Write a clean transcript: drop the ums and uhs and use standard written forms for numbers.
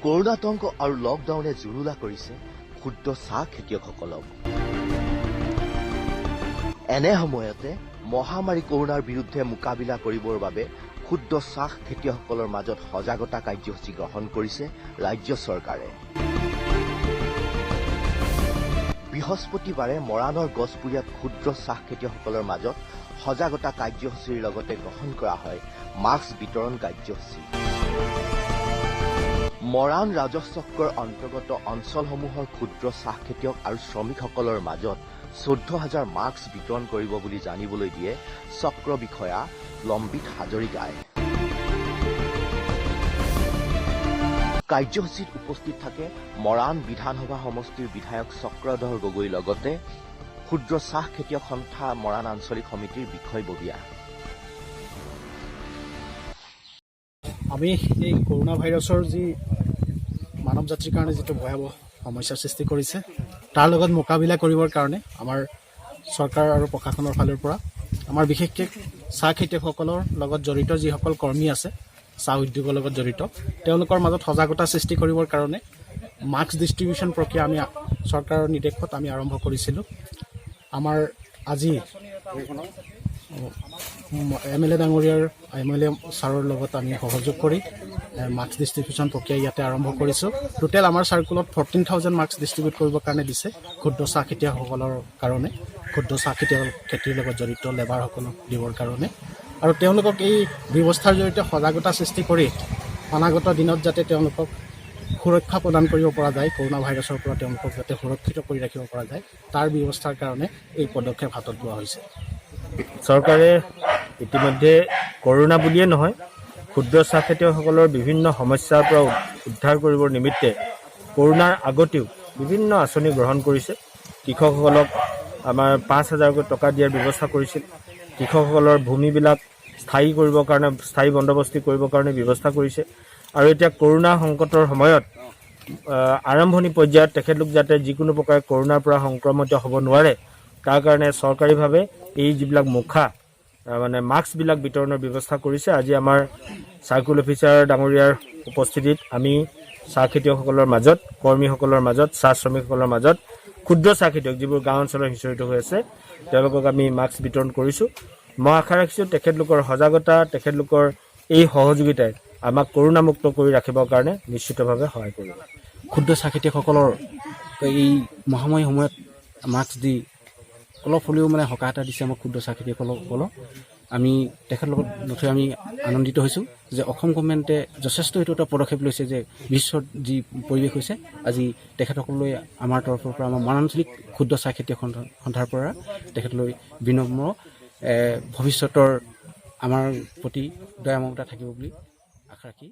কৰোণাতংক আৰু লকডাউনে জুৰুলা কৰিছে ক্ষুদ্ৰ চাহ খেতিয়কসকলক। এনে সময়তে মহামাৰী কৰোণাৰ বিৰুদ্ধে মোকাবিলা কৰিবৰ বাবে ক্ষুদ্ৰ চাহ খেতিয়কসকলৰ মাজত সজাগতা কাৰ্যসূচী গ্ৰহণ কৰিছে ৰাজ্য চৰকাৰে। বৃহস্পতিবাৰে মৰাণৰ গছপুৰীয়াত ক্ষুদ্ৰ চাহ খেতিয়কসকলৰ মাজত সজাগতা কাৰ্যসূচীৰ লগতে গ্ৰহণ কৰা হয় মাস্ক বিতৰণ কাৰ্যসূচী। মৰাণ ৰাজহ চক্ৰৰ অন্তৰ্গত অঞ্চলসমূহৰ ক্ষুদ্ৰ চাহ খেতিয়ক আৰু শ্ৰমিকসকলৰ মাজত 14,000 মাস্ক বিতৰণ কৰিব বুলি জানিবলৈ দিয়ে চক্ৰ বিষয়া লম্বিত হাজৰিকাই। কাৰ্যসূচীত উপস্থিত থাকে মৰাণ বিধানসভা সমষ্টিৰ বিধায়ক চক্ৰধৰ গগৈৰ লগতে ক্ষুদ্ৰ চাহ খেতিয়ক সন্থা মৰাণ আঞ্চলিক সমিতিৰ বিষয়ববীয়া। আমি এই কৰোণা ভাইৰাছৰ যি মানৱ জাতিৰ কাৰণে যিটো ভয়াৱহ সমস্যাৰ সৃষ্টি কৰিছে, তাৰ লগত মোকাবিলা কৰিবৰ কাৰণে আমাৰ চৰকাৰ আৰু প্ৰশাসনৰ ফালৰ পৰা আমাৰ বিশেষকৈ চাহ খেতিয়কসকলৰ লগত জড়িত যিসকল কৰ্মী আছে, চাহ উদ্যোগৰ লগত জড়িত, তেওঁলোকৰ মাজত সজাগতা সৃষ্টি কৰিবৰ কাৰণে মাস্ক ডিষ্ট্ৰিবিউশ্যন প্ৰক্ৰিয়া আমি চৰকাৰৰ নিৰ্দেশত আমি আৰম্ভ কৰিছিলোঁ। আমাৰ আজি এম এল এ ডাঙৰীয়াৰ, এম এল এ ছাৰৰ লগত আমি সহযোগ কৰি মাস্ক ডিষ্ট্ৰিবিউশ্যন প্ৰক্ৰিয়া ইয়াতে আৰম্ভ কৰিছোঁ। টোটেল আমাৰ চাৰ্কুলত 14,000 মাস্ক ডিষ্ট্ৰিবিউট কৰিবৰ কাৰণে দিছে ক্ষুদ্ৰ চাহ খেতিয়কসকলৰ কাৰণে, ক্ষুদ্ৰ চাহ খেতিয়ক খেতিৰ লগত জড়িত লেবাৰসকলক দিবৰ কাৰণে, আৰু তেওঁলোকক এই ব্যৱস্থাৰ জৰিয়তে সজাগতা সৃষ্টি কৰি অনাগত দিনত যাতে তেওঁলোকক সুৰক্ষা প্ৰদান কৰিব পৰা যায়, কৰোণা ভাইৰাছৰ পৰা তেওঁলোকক যাতে সুৰক্ষিত কৰি ৰাখিব পৰা যায়, তাৰ ব্যৱস্থাৰ কাৰণে এই পদক্ষেপ হাতত লোৱা হৈছে। চৰকাৰে ইতিমধ্যে কৰোণা বুলিয়ে নহয়, ক্ষুদ্ৰ চাহ খেতিয়কসকলৰ বিভিন্ন সমস্যাৰ পৰা উদ্ধাৰ কৰিবৰ নিমিত্তে কৰোণাৰ আগতেও বিভিন্ন আঁচনি গ্ৰহণ কৰিছে। কৃষকসকলক আমাৰ 5,000কৈ টকা দিয়াৰ ব্যৱস্থা কৰিছিল। কৃষকসকলৰ ভূমিবিলাক স্থায়ী কৰিবৰ কাৰণে, স্থায়ী বন্দোবস্তি কৰিবৰ কাৰণে ব্যৱস্থা কৰিছে। আৰু এতিয়া কৰোণা সংকটৰ সময়ত আৰম্ভণি পৰ্যায়ত তেখেতলোক যাতে যিকোনো প্ৰকাৰে কৰোণাৰ পৰা সংক্ৰমিত হ'ব নোৱাৰে, তাৰ কাৰণে চৰকাৰীভাৱে এই যিবিলাক মুখা, মানে মাস্কবিলাক বিতৰণৰ ব্যৱস্থা কৰিছে। আজি আমাৰ চাৰ্কুল অফিচাৰ ডাঙৰীয়াৰ উপস্থিতিত আমি চাহ খেতিয়কসকলৰ মাজত, কৰ্মীসকলৰ মাজত, চাহ শ্ৰমিকসকলৰ মাজত, ক্ষুদ্ৰ চাহ খেতিয়ক যিবোৰ গাঁও অঞ্চলত সিঁচৰিত হৈ আছে, তেওঁলোকক আমি মাস্ক বিতৰণ কৰিছোঁ। মই আশা ৰাখিছোঁ তেখেতলোকৰ সজাগতা, তেখেতলোকৰ এই সহযোগিতাই আমাক কৰোণামুক্ত কৰি ৰাখিবৰ কাৰণে নিশ্চিতভাৱে সহায় কৰিব। ক্ষুদ্ৰ চাহ খেতিয়কসকলৰ এই মহামাৰী সময়ত মাস্ক দি অলপ হ'লেও মানে সকাহ এটা দিছে আমাৰ ক্ষুদ্ৰ চাহ খেতিয়কসকলক। আমি তেখেতৰ লগত নথৈ আমি আনন্দিত হৈছোঁ যে অসম গভমেণ্টে যথেষ্ট এইটো এটা পদক্ষেপ লৈছে যে বিশ্বত যি পৰিৱেশ হৈছে, আজি তেখেতসকললৈ আমাৰ তৰফৰ পৰা, আমাৰ মৰাণ আঞ্চলিক ক্ষুদ্ৰ চাহ খেতিয়ক সন্থাৰ পৰা তেখেতলৈ বিনম্ৰ ভৱিষ্যতৰ আমাৰ প্ৰতি দয়া মমতা থাকিব বুলি আশা ৰাখি।